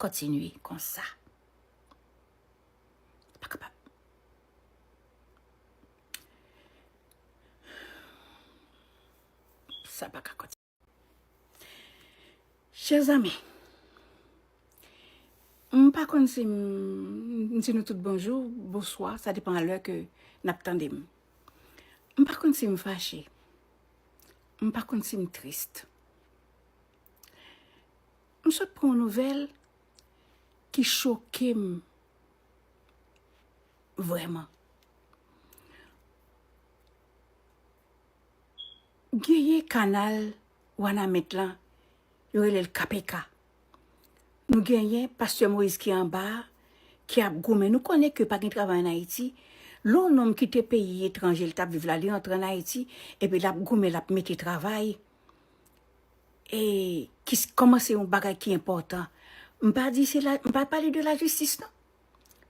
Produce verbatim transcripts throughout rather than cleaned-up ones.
kontinye konsa. Pa kapab. Sa pa ka kontinye. Chè zanmi, m pa konn si m, m di nou tout bonjou, bonswa, sa depann lè ke n ap tande m. M pa konn si m fache. M pa konn si m tris. M sot pran yon nouvèl ki choke m vrèman. Genyen kanal Wanament lan, yo rele l K P K. Nou genyen pastè Moïse ki anba a, ki ap goumen. Nou konnen ke pa gen travay ann Ayiti. Lè yon nonm kite peyi etranje, l t ap viv la, li antre ann Ayiti, epi l ap goumen, l ap mete travay. E ki s- kòman se yon bagay ki enpòtan. M pa di se la, m pa pale de lajistis, non.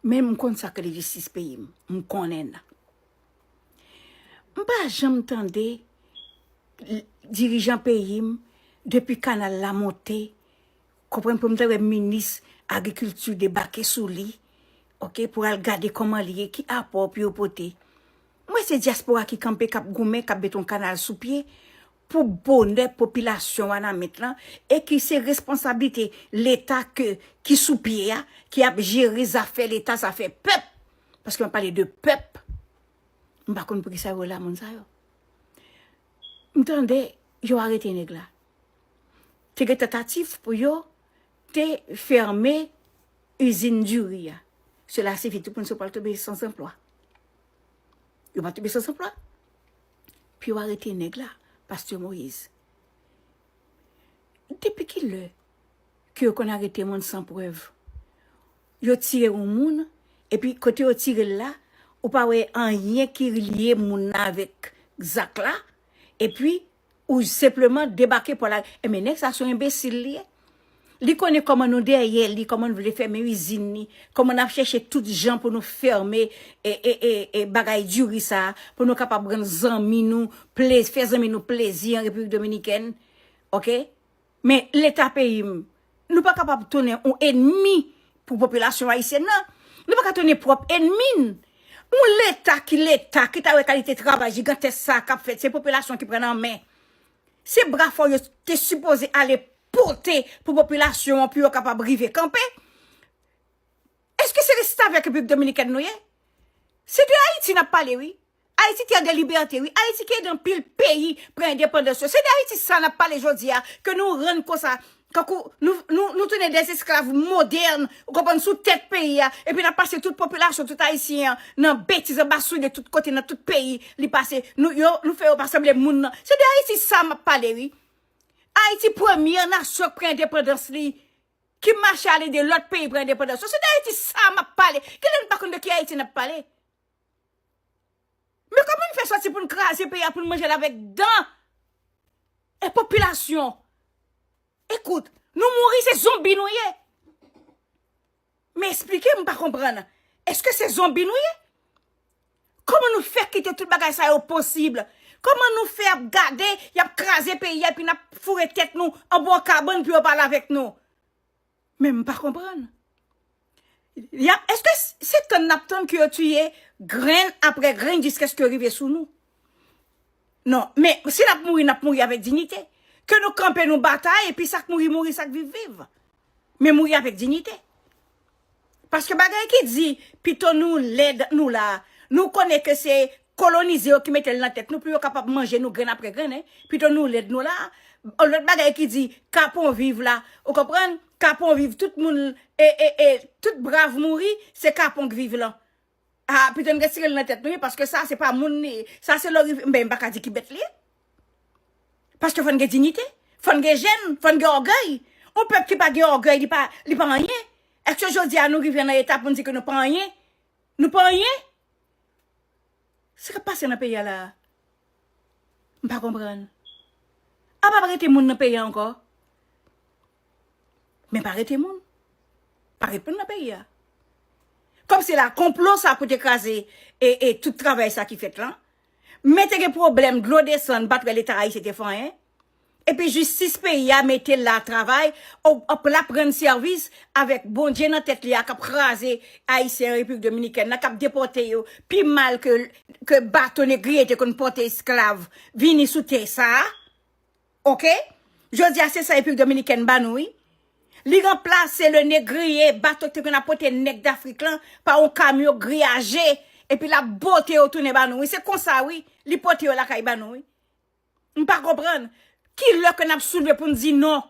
Men m konn sa k rele jistis peyi m. M konnen l. M pa janm tande l- dirijan peyi m, depi kanal la monte, konprann, pou m te wè minis agrikilti debake sou li, oke, pou al gade kòman li ye, ki apò pou yo pote. Mwen, se dyaspora ki kanpe, k ap goumen, k ap mete yon kanal sou pye pou bonè popilasyon Wanament lan, e ki se responsablite Leta ke, ki sou pye a, ki ap jere zafè Leta, zafè pèp. Paske m ap pale de pèp. M pa konn poukisa yo la moun sa yo. M tande yo arete nèg la. Te gen tantativ pou yo te fèmen izin diri a. Sela sifi, tout moun se pral tonbe san anplwa. Yo pa tonbe san anplwa. Pi yo arete nèg la, pastè Moïse. Depi ki lè ke yo konn arete moun san prèv? Yo tire yon moun, epi kote yo tire l la, ou pa wè anyen ki lye moun nan avèk zak la, epi ou senpleman debake pò la. Enben, nèg sa se yon enbesil li ye. Li konnen kòman nou dèyè li, kòman nou vle fèmen izin li, kòman n ap chèche tout jan pou nou fèmen e, e, e, e bagay diri sa, pou nou kapab rann zanmi nou plezi, fè zanmi nou plezi an Repiblik Dominikèn. Oke? Men Leta peyi m, nou pa kapab tounen yon enmi pou popilasyon ayisyèn nan. Nou pa ka tounen pwòp enmi n. Yon Leta ki Leta, ki ta wè kalite travay jigantès sa k ap fèt, se popilasyon ki pran nan men. Se bra fò yo te sipoze ale pote pou popilasyon an, pou yo kapab rive kanpe. Èske se restavèk Repiblik Dominikèn nou ye? Se de Ayiti n ap pale, wi. Ayiti, tè de libète, wi. Ayiti ki ede anpil peyi pran endepandans yo. Se de Ayiti sa n ap pale jodi a, ke nou rann konsa, kankou nou, nou, nou tounen de esklav modèn, ou konprann, sou tèt peyi a, epi n ap pase tout popilasyon, tout Ayisyen an, nan betiz, anba soulye, tout kote, nan tout peyi, li pase, nou, yo, nou fè yo pa sanble moun nan. Se de Ayiti sa m ap pale, wi. Ayiti, premye nasyon k pran endepandans li, ki mache al ede lòt peyi pran endepandans yo. Se de Ayiti sa m ap pale. Kilè n pa konn de ki Ayiti n ap pale? Men kòman n fè sòti pou n kraze peyi a, pou n manje l avèk dan? E popilasyon, ekout, nou mouri, se zonbi nou ye. Men eksplike m, m pa konprann. Èske se zonbi nou ye? Kòman nou fè kite tout bagay sa yo posib? Kòman nou fè ap gade, y ap kraze peyi a, epi n ap foure tèt nou anba yon kabann pou yo pale avèk nou? Men m pa konprann. Y ap, èske s- se tann n ap tann ke yo tiye grenn apre grenn jiskèske yo rive sou nou? Non, men si n ap mouri, n ap mouri avèk diyite. Ke nou kanpe, nou batay, epi sa k mouri, mouri, sa k viv, viv. Men mouri avèk diyite. Paske bagay ki di, pito nou lèd nou la, nou konnen ke se kolonize yo ki mete l nan tèt nou pou yo kapab manje nou grenn apre grenn, en. Pito nou lèd nou la. Lòt bagay ki di, kapon viv la, ou konprann? Kapon viv, tout moun, e, e, e, tout brav mouri, se kapon k viv lan. A, pito n retire l nan tèt nou, wi, paske sa, se pa moun li ye. Sa, se lè w rive, ben, m pa ka di ki bèt li ye. Paske fò n gen diyite, fò n gen jèn, fò n gen ògèy. Yon pèp ki pa gen ògèy, li pa, li pa anyen. Èske jodi a nou rive nan etap pou n di ke nou pa anyen? Nou pa anyen? Sa k ap pase nan peyi a la a? M pa konprann. A pa rete moun nan peyi a ankò. Men pa rete moun. Pa rete moun nan peyi a. Kòmsi la, konplo sa pou te kraze e, e tout travay sa ki fèt lan. Men te gen pwoblèm, dlo desann, pa t wè Leta ayisyen te fè anyen. Epi jistis peyi a mete l la travay, o- o- l ap rann sèvis avèk Bondye nan tèt li a k ap kraze Ayisyen Repiblik Dominikèn nan, k ap depòte yo pi mal ke, ke bato negriye te konn pòte esklav vini sou tè sa a. Oke? Jodi a, se sa Repiblik Dominikèn ba nou, wi. Li ranplase le negriye, bato ki te konn ap pote nèg Dafrik lan, pa yon kamyon griyaje, epi l ap bote yo tounen ba nou, wi. Se konsa, wi, li pote yo lakay ba nou, wi. M pa konprann. Ki lè ke n ap soulve pou n di non?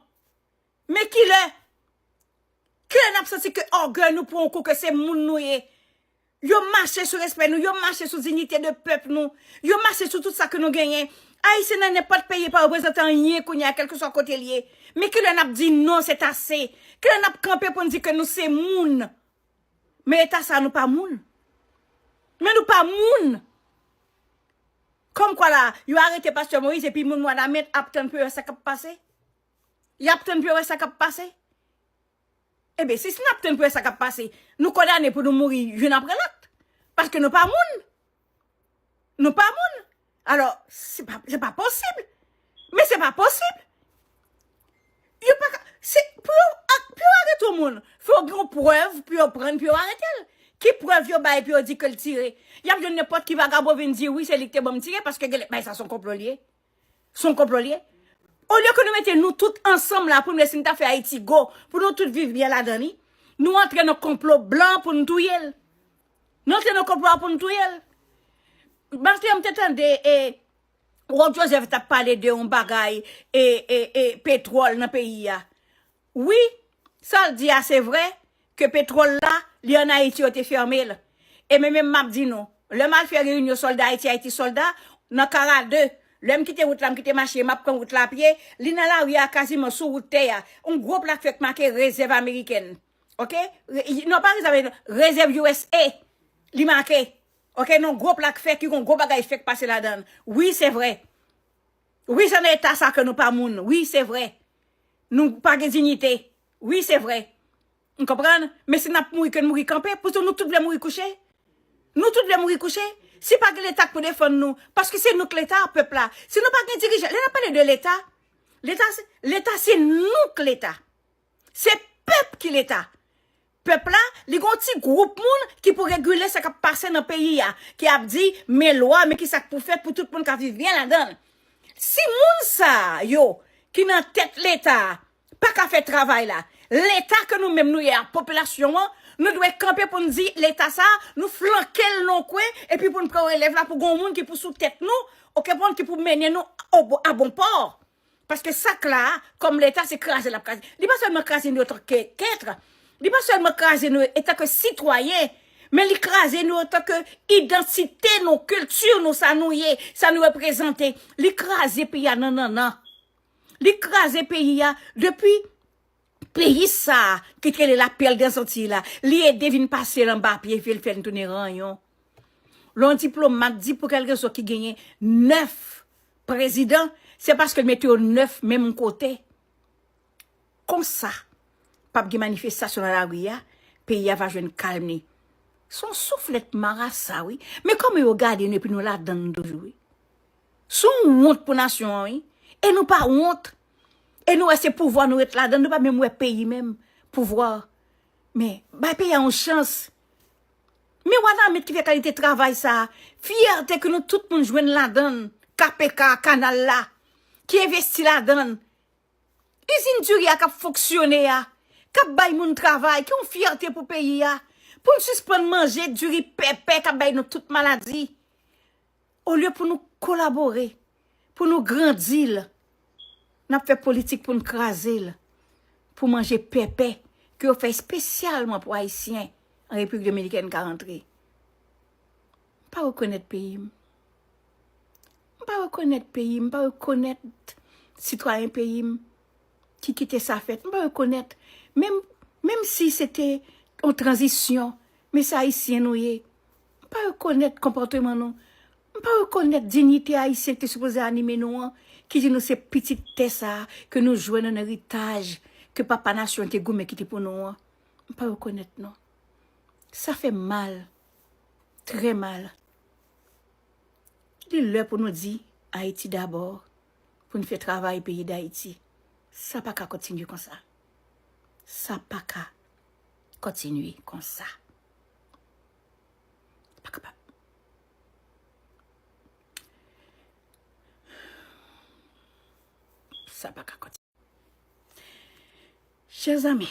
Men ki lè? Ki lè n ap santi ke ògèy nou pran yon kou, ke se moun nou ye? Yo mache sou respè nou, yo mache sou diyite de pèp nou, yo mache sou tout sa ke nou genyen. Ayisyen nan nenpòt peyi pa reprezante anyen kounye a, kèlkeswa kote l ye. Men ki lè n ap di non, se ase? Ki lè n ap kanpe pou n di ke nou se moun? Men eta sa, nou pa moun. Men nou pa moun. Kòmkwa la, yo arete pastè Moïse epi moun Wanament ap tann pou yo wè sa k ap pase. Y ap tann pou yo wè sa k ap pase. Ebyen, si, si n ap tann pou wè sa k ap pase, nou kondane pou nou mouri youn apre lòt. Paske nou pa moun. Nou pa moun. Alò, se pa, se pa posib. Men se pa posib. Yo pa ka, se, pou yo, ak- pou yo arete yon moun, fò gen yon prèv pou yo pran, pou yo arete l. Ki prèv yo bay pou yo di ke l tire? Y ap jwenn nenpòt ki vagabon vin di, wi, se li ki te ban m tire, paske genlè, bay sa se yon konplo li ye. Se yon konplo li ye. Olye ke nou mete nou tout ansanm la pou nou wè si n ta fè Ayiti gwo, pou nou tout viv byen ladan li, nou antre nan konplo blan pou n touye l. Nou antre nan konplo a pou n touye l. Maten an, m te tande e, Rod Joseph t ap pale de yon bagay e, e, e petwòl nan peyi a. Wi, sa l di a se vrè, ke petwòl la, li ann Ayiti, yo te fèmen l. E men menm m ap di nou, lè m al fè reyinyon sòlda Ayiti, Ayiti sòlda, nan Kara de, lè m kite wout la, m kite mache, m ap pran wout la a pye, li nan lari a kaziman sou wout tè a. Yon gwo plak fè k make rezèv amerikèn. Oke? Re- Non, pa rezèv amerikèn, rezèv U S A. Li make. Oke, nan gwo plak fè ki gon gwo bagay fè k pase ladan l. Wi, se vrè. Wi, se nan eta sa ke nou pa moun. Wi, se vrè. Nou pa gen diyite. Wi, se vrè. N konprann? Men si n ap mouri, ke n mouri kanpe. Poutan nou tout vle mouri kouche. Nou tout vle mouri kouche. Si pa gen leta k pou defann nou, paske se nou k leta, pèp la. Si nou pa gen dirijan, lè n ap pale de leta, leta se, leta se nou k leta. Se pèp ki leta. Pèp la, li gon ti gwoup moun ki pou regile sa k ap pase nan peyi a, ki ap di, men lwa, men ki sa k pou fèt pou tout moun ka viv byen ladan l. Si moun sa yo ki nan tèt leta a pa ka fè travay la, leta ke nou menm nou ye a, popilasyon an, nou dwe kanpe pou n di leta sa, nou flanke l nan kwen, epi pou n pran relèv la pou gon moun ki pou sou tèt nou, oke, pou ki pou mennen nou o bo- a bon pò. Paske sa k la a, kòm leta, se kraze l ap kraze. Li pa sèlman kraze nou antanke kèt, li pa sèlman kraze nou antanke sitwayen, men li kraze nou antanke idantite nou, kilti nou, sa nou ye, sa nou reprezante. Li kraze peyi a nan nannan. Li kraze peyi a depi peyi sa a ki te rele lapèl Gran Zantiy la, li ede vin pase l anba pye, epi l fè n tounen ranyon. Lè yon diplomat di pou kèlkeswa ki genyen nèf prezidan, se paske l mete yo nèf menm kote. Konsa, p ap gen manifestasyon nan lari a, peyi a va jwenn kalm li. Se yon souflèt marasa, wi. Men kòman yo gade nou epi nou ladann toujou, wi. Se yon wont pou nasyon an, wi. E nou pa wont. E nou wè se pouvwa nou ret ladann, nou pa menm wè peyi menm. Pouvwa. Men, bay peyi a yon chans. Men Wanament ki fè kalite travay sa a, fyète ke nou tout moun jwenn ladann, K P K, kanal la, ki envesti ladann, izin diri a k ap fonksyone a, k ap bay moun travay, ki yon fyète pou peyi a, pou n sispann manje diri pèpè k ap bay nou tout maladi. Olye pou nou kolabore, pou nou grandi l, n ap fè politik pou n kraze l, pou manje pèpè ke yo fè espesyalman pou Ayisyen an Repiblik Dominikèn ka rantre. M pa rekonèt peyi m. M pa rekonèt peyi m, m pa rekonèt sitwayen peyi m ki kite sa fèt. M pa rekonèt. Menm, menm si se te yon tranzisyon, men se Ayisyen nou ye. M pa rekonèt konpòteman nou. M pa rekonèt diyite Ayisyen ki te sipoze anime nou an, ki di nou se pitit tè sa a, ke nou jwenn an eritaj, ke papa nasyon te goumen kite pou nou an. M pa rekonèt, non. Sa fè m mal. Trè mal. Li lè pou nou di Ayiti dabò. pou n fè travay peyi Dayiti. Sa pa ka kontinye konsa. Sa pa ka kontinye konsa. Pa kapab. Sa pa ka kontinye. Chè zanmi,